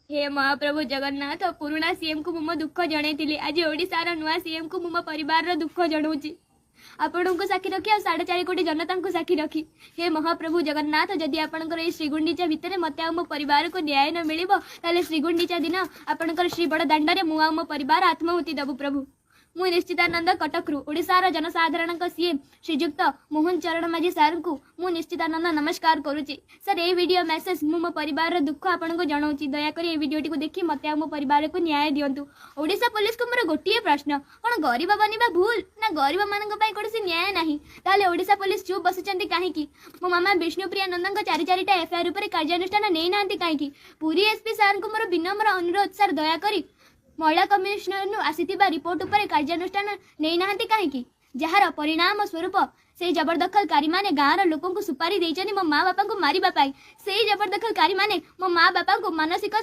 ହେ ମହାପ୍ରଭୁ ଜଗନ୍ନାଥ, ପୁରୁଣା ସିଏମ୍କୁ ମୁଁ ମୋ ଦୁଃଖ ଜଣେଇଥିଲି, ଆଜି ଓଡ଼ିଶାର ନୂଆ ସିଏମ୍କୁ ମୁଁ ମୋ ପରିବାରର ଦୁଃଖ ଜଣାଉଛି। ଆପଣଙ୍କୁ ସାକ୍ଷୀ ରଖି ଆଉ 4.5 କୋଟି ଜନତାଙ୍କୁ ସାକ୍ଷୀ ରଖି, ହେ ମହାପ୍ରଭୁ ଜଗନ୍ନାଥ, ଯଦି ଆପଣଙ୍କର ଏଇ ଶ୍ରୀଗୁଣ୍ଡିଚା ଭିତରେ ମୋତେ ଆଉ ମୋ ପରିବାରକୁ ନ୍ୟାୟ ନ ମିଳିବ, ତାହେଲେ ଶ୍ରୀଗୁଣ୍ଡିଚା ଦିନ ଆପଣଙ୍କର ଶ୍ରୀ ବଡ଼ ଦାଣ୍ଡରେ ମୁଁ ଆଉ ମୋ ପରିବାର ଆତ୍ମାହୁତି ଦେବୁ ପ୍ରଭୁ। ମୁଁ ନିଶ୍ଚିତାନନ୍ଦ କଟକରୁ ଓଡ଼ିଶାର ଜନସାଧାରଣଙ୍କ ସିଏମ୍ ଶ୍ରୀଯୁକ୍ତ ମୋହନ ଚରଣ ମାଝୀ ସାର୍ଙ୍କୁ ମୁଁ ନିଶ୍ଚିତାନନ୍ଦ ନମସ୍କାର କରୁଛି। ସାର୍, ଏଇ ଭିଡ଼ିଓ ମେସେଜ ମୁଁ ମୋ ପରିବାରର ଦୁଃଖ ଆପଣଙ୍କୁ ଜଣାଉଛି। ଦୟାକରି ଏଇ ଭିଡ଼ିଓଟିକୁ ଦେଖି ମୋତେ ଆଉ ମୋ ପରିବାରକୁ ନ୍ୟାୟ ଦିଅନ୍ତୁ। ଓଡ଼ିଶା ପୋଲିସକୁ ମୋର ଗୋଟିଏ ପ୍ରଶ୍ନ, କ'ଣ ଗରିବ ବନିବା ଭୁଲ ନା ଗରିବମାନଙ୍କ ପାଇଁ କୌଣସି ନ୍ୟାୟ ନାହିଁ? ତାହେଲେ ଓଡ଼ିଶା ପୋଲିସ ଚୁପ୍ ବସିଛନ୍ତି କାହିଁକି? ମୋ ମାମା ବିଷ୍ଣୁପ୍ରିୟା ନନ୍ଦଙ୍କ ଚାରି ଚାରିଟା ଏଫଆଇଆର୍ ଉପରେ କାର୍ଯ୍ୟାନୁଷ୍ଠାନ ନେଇନାହାନ୍ତି କାହିଁକି? ପୁରୀ ଏସ୍ପି ସାର୍ଙ୍କୁ ମୋର ବିନମ୍ର ଅନୁରୋଧ, ସାର୍, ଦୟାକରି ମହିଳା କମିଶନରରୁ ଆସିଥିବା ରିପୋର୍ଟ ଉପରେ କାର୍ଯ୍ୟାନୁଷ୍ଠାନ ନେଇନାହାନ୍ତି କାହିଁକି? ଯାହାର ପରିଣାମ ସ୍ୱରୂପ ସେଇ ଜବରଦଖଲକାରୀମାନେ ଗାଁର ଲୋକଙ୍କୁ ସୁପାରି ଦେଇଛନ୍ତି ମୋ ମା ବାପାଙ୍କୁ ମାରିବା ପାଇଁ। ସେଇ ଜବରଦଖଲକାରୀମାନେ ମୋ ମା ବାପାଙ୍କୁ ମାନସିକ